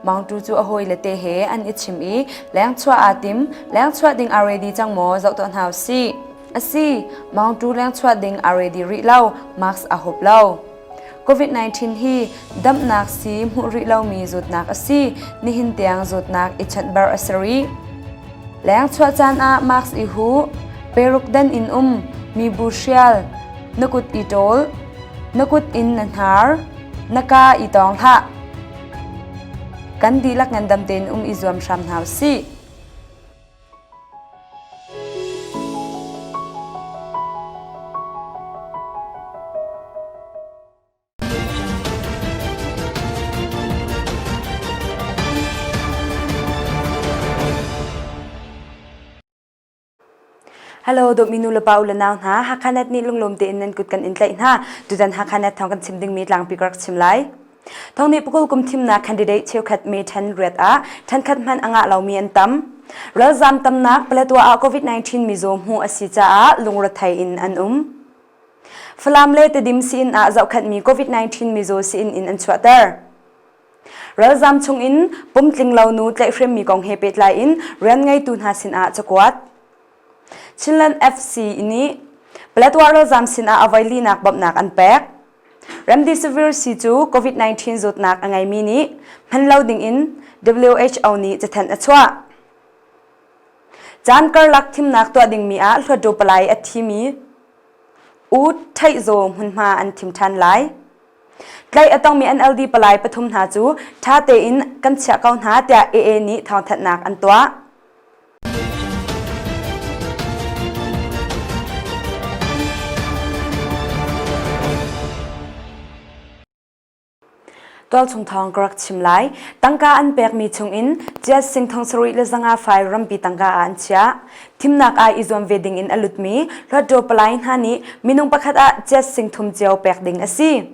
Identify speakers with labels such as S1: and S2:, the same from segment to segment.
S1: Mangtu cu a hawile te he an i chim i lengchuah aa tim. Lengchuah ding aa ready cang maw zoh tuah hna usih. Asi, Mangtu lengchuah ding aa ready rih lo, mask aa hup lo. COVID-19 hi damnak sii hmuh rih lomi zawtnak a si. Nihin tiang zawtnak i chanhbar a si rih. Lengchuah caan ah mask i huh, peruk dan in um, mibu hrial, na kut i ṭawl, na kut in na hnar, na kaa i tawng hlah. Kan dihlak ngandam tein um i zuam hram hna usih. Hello dawtmi nu le pa u le nau hna Hakhanet nih lunglawm tein nan kut kan in tlaih hna. Tutan Hakhanet thawng kan chim dingmi tlangpi ka rak chim lai. Thong nih pakul kum thimnak candidate cheukhat me ṭhen riat ah ṭhenkhat hmanh a ngah lomi an tam. Ralzam tamnak Paletwa ah COVID-19 mizaw hmuh a si caah lungrethei in an um. Falam le Tedim sii-inn ah zohkhenhmi COVID-19 mizaw sii-inn in an chuahter. Ralzam chungin pumtling lo nu tlaihhremmi kong he pehtlai in rian ngeitu hna sinah cakuat. Chinland FC nih Paletwa ralzam sinah a voilinak bawmhnak an pek. Remdesivir sii cu COVID-19 zawtnak a ngeimi nih hman lo dingin WHO nih cathanh a chuah. Caan karlak thimnak tuah dingmi ah Hluttaw palai a thimi U Theih Zaw hmunhma an thim ṭhan lai. Tlaih a tongmi NLD palai pathum hna cu ṭha tein kan chiah ko hna tiah AA nih thawngthanhnak an tuah. Tualchung thawng ka rak chim lai. Tangka an pekmi chungin Ciat sing thong sarih le zanga fai rampi tangka ah an chiah. Thimnak ah i zuam ve ding in a lutmi Hluttaw palai hna nih minung pakhat ah Ciat sing thum cio pek ding a si.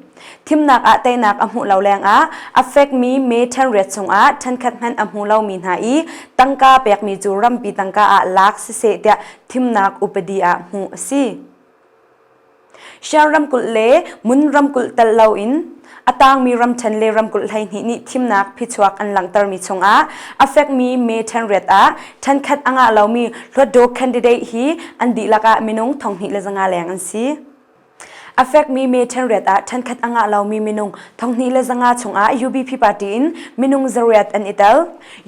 S1: Thimnak ah teinak a hmuh lo lengah a fekmi me ṭhenriat chungah ṭhenkhat hmanh a hmu lomi hna i tangka pekmi cu rampi tangka ah lak siseh tiah thimnak upadi ah hmuh a si. Shan ramkulh le Mun ramkulh telh loin a tangmi ramṭhen le ramkulh 12 nih thimnak phichuak an langhtermi chungah a fekmi me ṭhenriat ah ṭhenkhat a ngah lomi Hluttaw candidate hi an dihlak ah minung 2500 leng an si. A fekmi me ṭhenriat ah ṭhenkhat a ngah lomi minung 2500 chungah UBP party in minung zariat an i tel.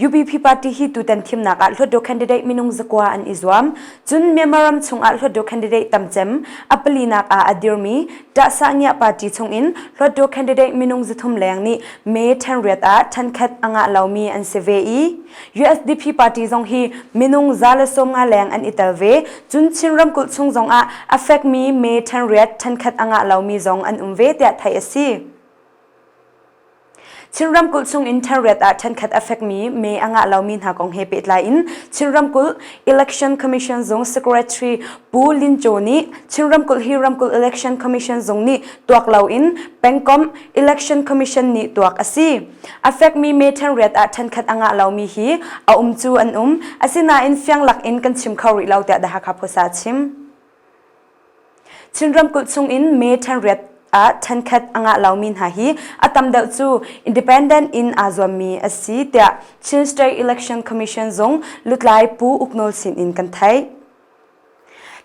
S1: UBP party hi tutan thimnak ah Hluttaw candidate minung zakua an i zuam. Cun Myanmar ram chungah Hluttaw candidate tamcem a palinak ah a dirmi Ṭahsah party chungin Hluttaw candidate minung zathum leng nih May ṭhenriat ah ṭhenkhat a ngah lomi an si ve i USDP party zong hi minung 150 leng an i tel ve. Cun Chin ramkulh chung zongah a fekmi May ṭhenriat ṭhenkhat a ngah lomi zong an um ve tiah theih a si. Chin ramkulh chung in ṭhenriat ah ṭhenkhat a fekmi mee a ngah lomi hna kong he pehtlai in Chin ramkulh Election Commission zung Secretary Pu Lin Cho nih Chin ramkulh hi ramkulh Election Commission zung nih tuak loin pengkomh Election Commission nih tuak a si. A fekmi mee ṭhenriat ah ṭhenkhat a ngah lomi hi a um cu an um. Asinain fianglak in kan chim kho rih lo tiah The Hakha Post ah a chim. Chin ramkulh chungin May ṭhenriat ah ṭhenkhat a ngah lomi hna hi a tam deuh cu independent in aa zuammi a si tiah Chin State Election Commission zung lutlai Pu Uk Nawl sin in kan theih.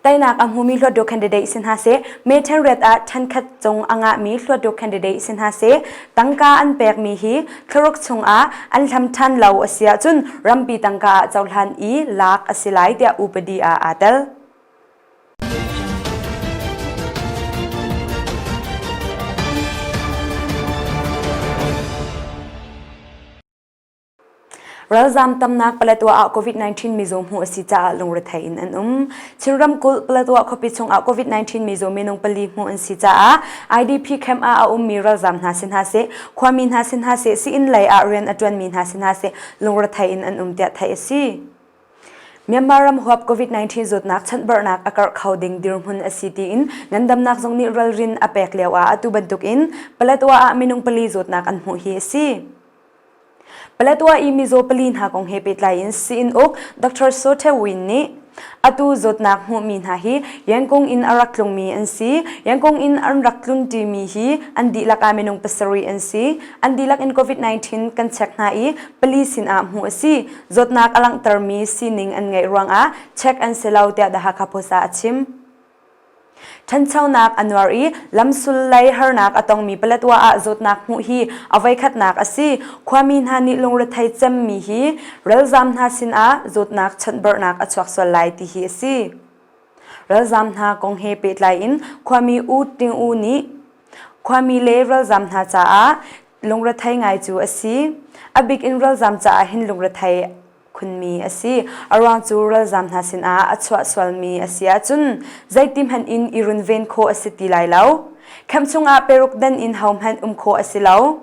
S1: Teinak a hmumi Hluttaw candidate si hna seh, May ṭhenriat ah ṭhenkhat cung a ngahmi Hluttaw candidate si hna seh, tangka an pekmi hi thlaruk chungah an hlam ṭhan lo a si ahcun rampi tangka ah cohlan i lak a si lai tiah upadi ah aa tel. Ralzam tamnak Paletwa ah COVID-19 mizaw hmuh a si caah lungrethei in an um. Chin ramkulh Paletwa khuapi chungah COVID-19 mizaw minung pali hmuh an si caah IDP camp ah a ummi ralzam hna si hna seh, khuami hna si hna seh, sii-inn lei ah rian a ṭuanmi hna si hna seh lungrethei in an um tiah theih a si. Myanmar ram huap COVID-19 zawtnak chanhbarhnak a karh kho ding dirhmun a si tiin ngandamnak zong nih ralrin a pek lio ah atu bantukin Paletwa ah minung pali zawtnak an hmuh hi a si. Paletwa i mizaw pali hna kong he pehtlai in sii-inn uk Dr. Sote Win nih. Atu zawtnak hmuhmi hna hi Yangon in a rak tlungmi an si. Yangon in an rak tlunṭimi hi an dihlak ah minung pasarih an si. An dihlak in COVID-19 kan check hna i pali sinah hmuh a si. Zawtnak a langhtermi sining an ngeih ruangah check an si lo tiah The Hakha Post ah a chim. Ṭhanchonak a nuar i lamsul lei harnak a tongmi Paletwa ah zawtnak hmuh hi a voikhatnak a si. Khuami hna nih lungrethei cemmi hi ralzaam hna sinah zawtnak chawnhbarhnak a chuak sual lai ti hi a si. Ralzaam hna kong he pehtlai in khuami U Ting U nih khuami le ralzaam hna caah lungrethei ngai cu a si. A bik in ralzaam caah hin lungrethei khunmi a si. A ruang cu ralzaam hna sinah a chuah sualmi a si ahcun zeiti hmanh in i runven khawh a si ti lai lo. Camp chungah peruk dan in hohmanh um khawh a si lo.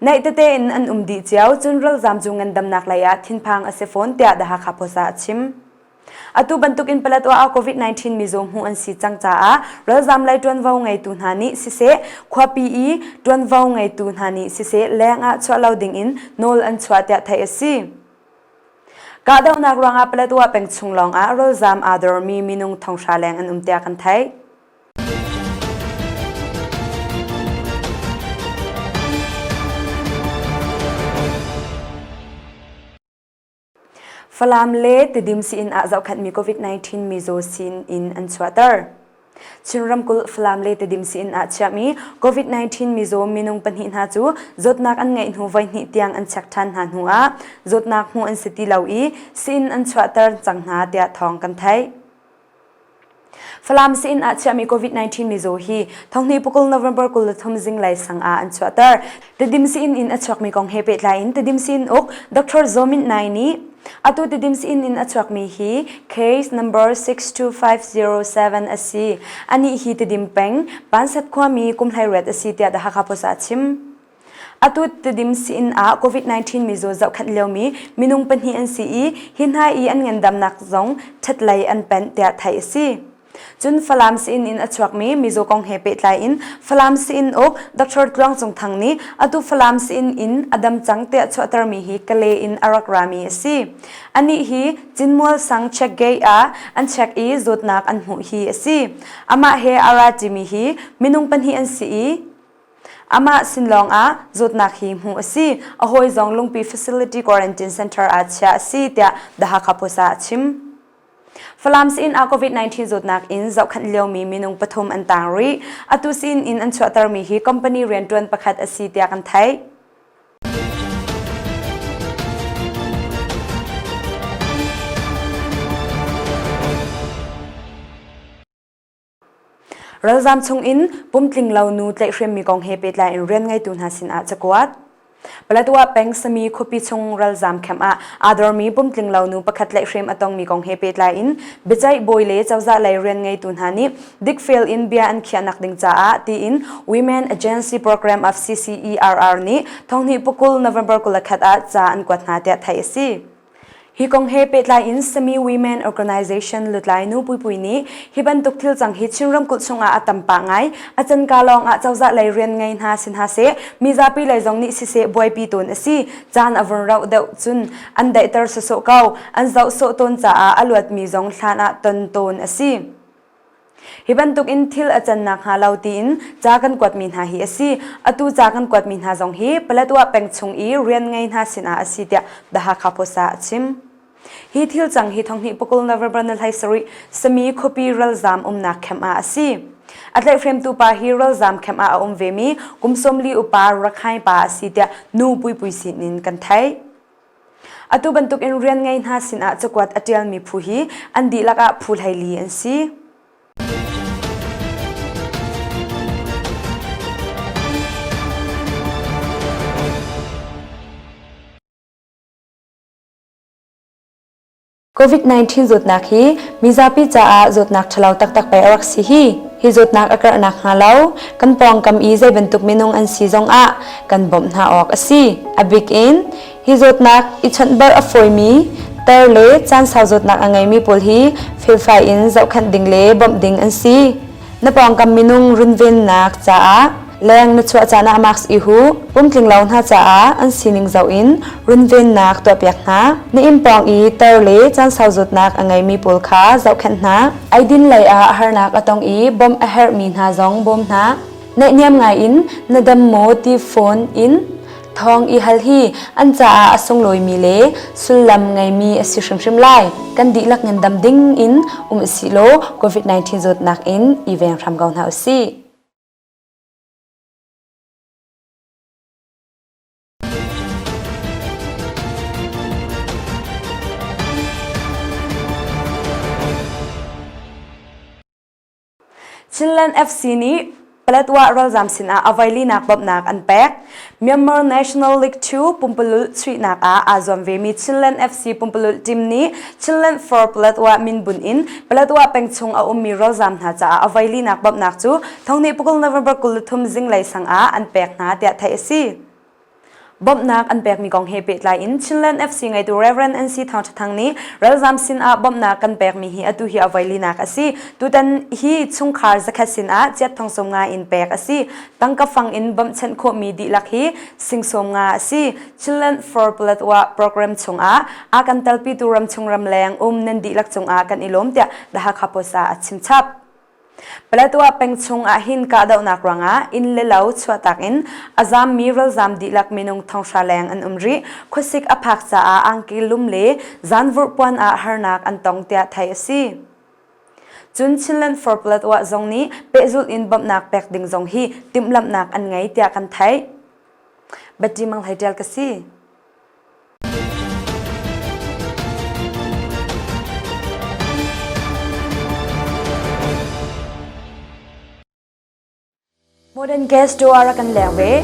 S1: Naih tete in an um dih cio, cun ralzaam cu ngandamnak lei ah thinphang a si fawn tiah The Hakha Post ah a chim. Atu bantukin Paletwa ah COVID-19 mizaw hmuh an si cang caah ralzaam lei ṭuanvo ngeitu hna nih siseh, khuapi i ṭuanvo ngeitu hna nih siseh leng ah chuah lo dingin nawl an chuah tiah theih a si. Kahdohnak ruangah Paletwa peng chung lawngah ralzaam aa dormi minung thonghra leng an um tiah kan theih. Falam le Tidim sii-inn ah zohkhenhmi COVID-19 mizaw sii-inn an chuahter. Chin ramkulh Falam le Tidim sii-inn ah chiahmi COVID-19 mizaw minung pahnih hna cu zawtnak an ngeih hnu voihnih tiang an check ṭhan hna hnu ah zawtnak hmuh an si ti lo i sii-inn an chuahter cang hna tiah thawng kan theih. Falam sii-inn ah chiahmi COVID-19 mizaw hi thonghnih pakul November 23 zinglei sang ah an chuahter. Tedim sii-inn in a chuakmi kong he pehtlai in Tedim sii-inn uk Dr. Zaw Mint Nai nih atu Tedim sii-inn in a chuakmi hi case number 62507 a si. Anih hi Tedim peng Pansat khuami kum 18 a si tiah The Hakha Post ah a chim. Atu Tedim sii-inn ah COVID-19 mizaw zohkhenh liomi minung pahnih an si i hi hna i an ngandamnak zong ṭhatlei an panh tiah theih a si. Cun Falam sii-inn in a chuakmi mizaw kong he pehtlai in Falam sii-inn uk Dr. Tluang Cung Thang nih atu Falam sii-inn in a dam cang tiah chuahtermi hi Kale in a rak rami a si. Anih hi Cinmual sang check gate ah an check i zawtnak an hmuh hi a si. Amah he a ra ṭimi hi minung pahnih an si i Amah sin lawngah zawtnak hi hmuh a si. A hawi zong Lungpi Facility Quarantine Center ah chiah a si tiah The Hakha Post ah a chim. Falam sii-inn ah COVID-19 zawtnak in zohkhenh liomi minung pathum an tang rih. Atu sii-inn in an chuahtermi hi company rianṭuan pakhat a si tiah kan theih. Ralzaam chungin pumtling lo nu tlaihhremmi kong he pehtlai in rian ngeitu hna sinah cakuat. Paletwa peng Sami khuapi chung ralzaam camp ah aa dormi pumtling lo nu pakhat tlaihhrem a tongmi kong he pehtlai in biaceih bawi le cozah lei rian ngeitu hna nih dikfel in bia an khiahnak ding caah tiin Women Agency Program of CCERR nih thonghnih pakul November 21 ah ca an kuat hna tiah theih a si. Hi kong he pehtlai in Sami Women Organization lutlai Nu Puipui nih hi bantuk thil cang hi Chin ramkulh chungah a tam pah ngai. A canka lawng ah cozah lei rian ngei hna si hna seh, mizapi lei zong nih siseh buaipi tawn a si. Caan a vun rauh deuh cun an daihter sawsawh ko. An zoh sawh tawn caah a luatmi zong hlan ah ton tawn a si. Hi bantukin thil a can nakhnga lo tiin ca kan kuatmi hna hi a si. Atu ca kan kuatmi hna zong hi Paletwa peng chung i rian ngei hna sinah a si tiah The Hakha Post ah a chim. Hi thil cang hi thonghnih pakul November ni 17 Sami khuapi ralzaam umnak camp ah a si. A tlaihhremtu pa hi ralzaam camp ah a um vemi kum 40 upa Rakhine pa a si tiah nu Puipui sin in kan theih. Atu bantukin rian ngei hna sinah cakuat a ṭialmi phu hi an dihlak ah phu 14 an si. COVID-19 zawtnak hi mizapi caah zawtnak ṭhalo taktak pei a rak si hi. Hi zawtnak a karh nakhnga lo kan pawngkam i zei bantuk minung an si zongah kan bawmh hna awk a si. A bik in hi zawtnak i chawnhbarh a fawimi tar le caan sau zawtnak a ngeimi pawl hi felfai in zohkhenh ding le bawmh ding an si. Na pawngkam minung runvennak caah. Leng na chuah caan ah mask i huh. Pumtling lo hna caah an sining zoh in runvennak tuahpiak hna. Na inn pawng i tar le caan sau zawtnak a ngeimi pawl kha zohkhenh hna. Eidin lei ah harnak a tong i bawmh a herhmi hna zong bawm hna. Naihniam ngai in na dam maw ti phone in thawng i hal hi an caah a sunglawimi le sullam ngeimi a si hrimhrim lai. Kan dihlak ngandam ding in um usih law COVID-19 zawtnak in i veng hram ko hna usih. Chinland FC nih Paletwa ralzam sinah a voilinak bawmhnak an pek. Myanmar National League 2 pumpululh chuihnak ah aa zuam vemi Chinland FC pumpululh team nih Chinland for Paletwa min bunh in Paletwa peng chung a ummi ralzam hna caah a voilinak bawmhnak cu thonghnih pakul November 23 zinglei sang ah an pek hna tiah theih a si. Bawmhnak an pekmi kong he pehtlai in Chinland FC ngeitu Rev. NC Thawng Ṭha Thang nih ralzam sin ah bawmhnak kan pekmi hi atu hi a voilinak a si. Tutan hi chungkhar zakhat sin ah chiat thong sawm nga in pek a si. Tangka fang in bawmhchanh khawhmi dihlak hi sing sawm nga a si. Chinland for Paletwa program chungah a kan telpitu ramchung ramleng um nan dihlak cungah kan i lawm tiah The Hakha Post ah a chim chap. Paletwa peng chung ahhin kahdohnak ruangah inn le lo chuahtak in a zaammi ralzaam dihlak minung thonghra leng an um rih. Khuasik a phak caah angki lum le zanvurh puan ah harnak an tong tiah theih a si. Cun Chinland for Paletwa zong nih pehzulh in bawmhnak pek ding zong hi timhlamhnak an ngei tiah kan theih. Betty Mang Hlei Ṭial ka si. Modern gas tu a rak kan leng ve.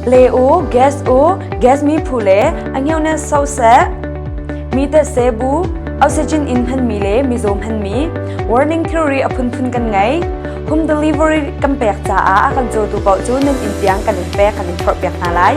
S1: Le u, gas u, gas mi phu le a ngeu ne so seh. Mi te se bu, oxygen in hman mi le mizaw hman mi, warning theory a phunphun kan ngei. Home delivery kan pek caah a kan cawtu paoh cu nan inn tiang kan in pek kan in phorh piak hna lai.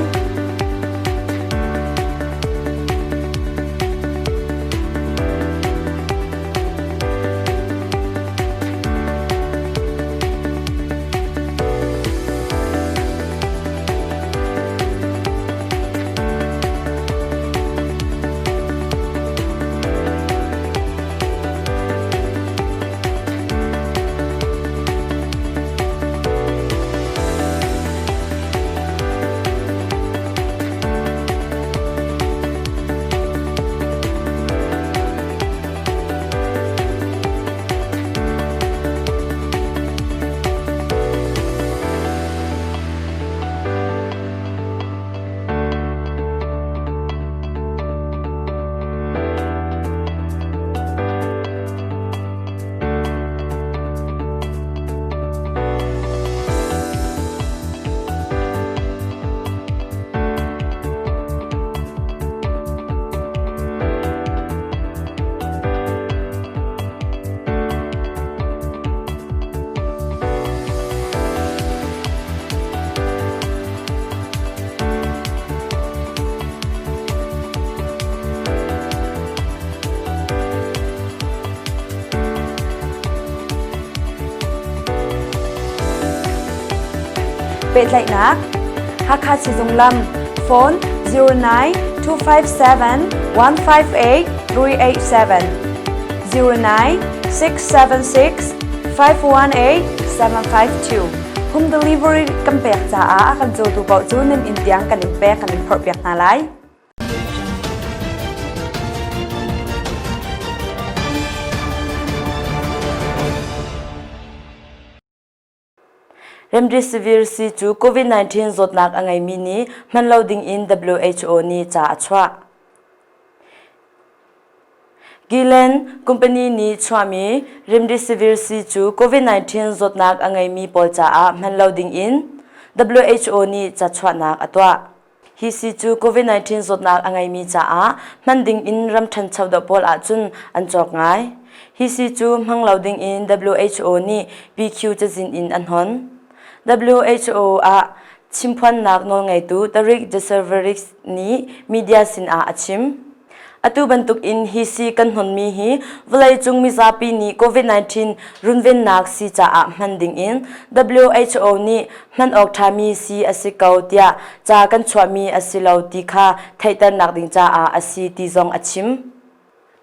S1: Pehtlaihnak Hakha Sizung lam phone 09 257 158 387 09 676 518 752 Home delivery kan pek caah a kan cawtu paoh cu nan inn tiang kan in pek kan in phorhpiak hna lai.
S2: Remdesivir sii cu COVID-19 zawtnak a ngeimi nih hman lo dingin WHO nih ca a chuah. Gilead company nih chuahmi Remdesivir sii cu COVID-19 zawtnak a ngeimi pawl caah hman lo dingin WHO nih ca chuahnak a tuah. Hi sii cu COVID-19 zawtnak a ngeimi caah hman ding in ram ṭhancho deuh pawl ahcun an cawk ngai. Hi sii cu hmang lo ding in WHO nih PQ cazin in an hon. WHO ah chimphuannak nawlngeitu Tarik Jasarevic nih media sinah a chim. Atu bantuk in hi sii kan hnonmi hi vawleicung mizapi nih COVID-19 runvennak sii caah hman ding in WHO nih hman awk ṭhami sii a si ko tiah ca kan chuahmi a si lo ti kha theihternak ding caah a si ti zong a chim.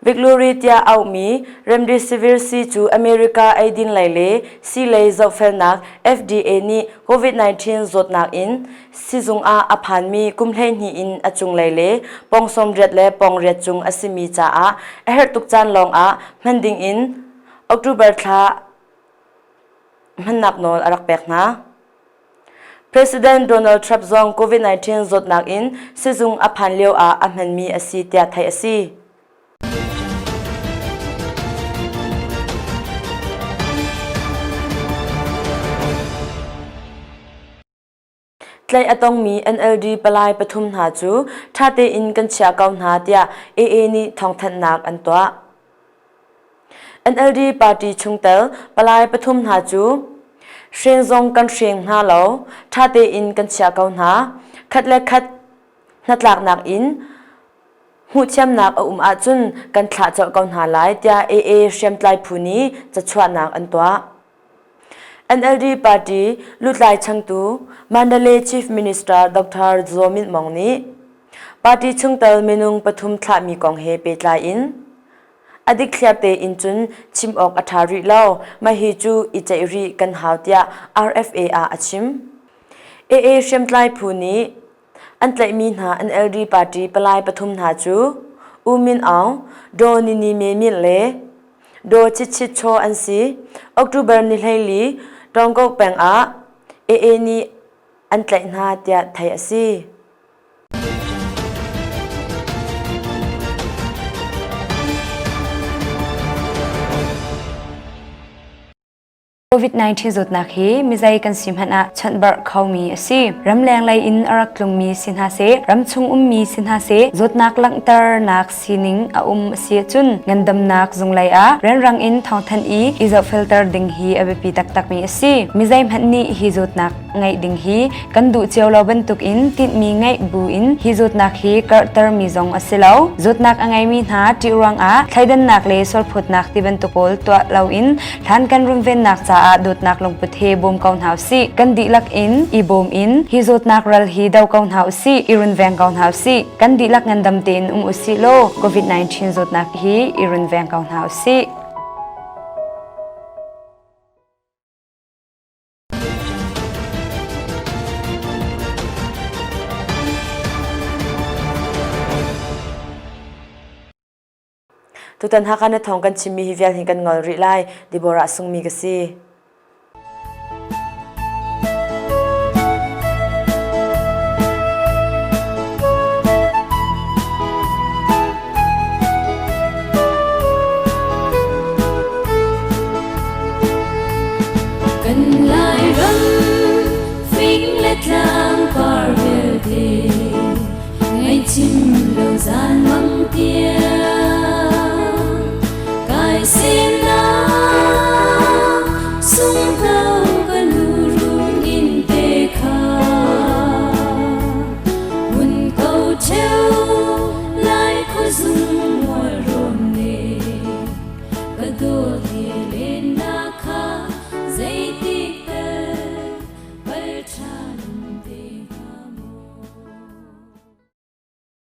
S2: Viclury tiah auhmi Remdesivir sii cu America eidin lei le sii lei zohfelnak FDA nih COVID-19 zawtnak in sizung ah a phanmi kum 12 in a cunglei le pong 80 le pong riat cung a simi caah a herh tuk caan lawng ah hman ding in October thla hmannak nawl a rak pek hna. President Donald Trump zong COVID-19 zawtnak in sizung a phan lio ah a hmanmi a si tiah theih a si. Tlaih a tongmi NLD palai pathum hna cu ṭha tein kan chiah ko hna tiah AA nih thawngthanhnak an tuah. NLD party chungtel palai pathum hna cu hren zong kan hreng hna lo, ṭha tein kan chiah ko hna. Khat le khat hnatlaknak in hmuhthiamnak a um ahcun kan thlah colh ko hna lai tiah AA hriamtlai phu nih cachuahnak an tuah. NLD party lutlai changtu Mandalay Chief Minister Dr. Zaw Min Maung nih party chungtel minung pathum thlahmi kong he pehtlai in a dikthliar tein cun chim awk a ṭha rih lo, mah hi cu i ceih rih kan hau tiah RFA ah a chim. AA hriamtlai phu nih an tlaihmi hna NLD party palai pathum hna cu U Min Aung, Daw Nini Me Myint le Daw Chit Chit Chaw an si. October ni 14 Tawngkok peng ah AA nih an tlaih hna tiah theih a si.
S1: COVID-19 zawtnak hi mizei kan si hmanh ah chawnhbarh khomi a si. Ramleng lei in a rak tlungmi si hna seh, ramchung ummi si hna seh, zawtnak langhternak sining a um a si ahcun ngandamnak zung lei ah rianrang in thawngthanh i i zohfelter ding hi a biapi taktakmi a si. Mizei hmanh nih hi zawtnak ngeih ding hi kan duh cio lo bantukin tinhmi ngeih buin hi zawtnak hi karhtermi zong a si lo. Zawtnak a ngeimi hna ṭih ruangah thleidannak le sualphawtnak ti bantuk pawl tuah loin hlankan runvennak caah dawtnak lungput he bawm ko hna usih. Kan dihlak in i bawm in hi zawtnak ral hi do ko hna usih, i runveng ko hna usih. Kan dihlak ngandam tein um usih law COVID-19 zawtnak hi i runveng ko hna usih.
S2: Tutan Hakha na thawng kan chimmi hi vial hin kan ngol rih lai. Deborah sungmi ka si.
S3: Kan Lairam fing le tlang par vialte ngaihchim.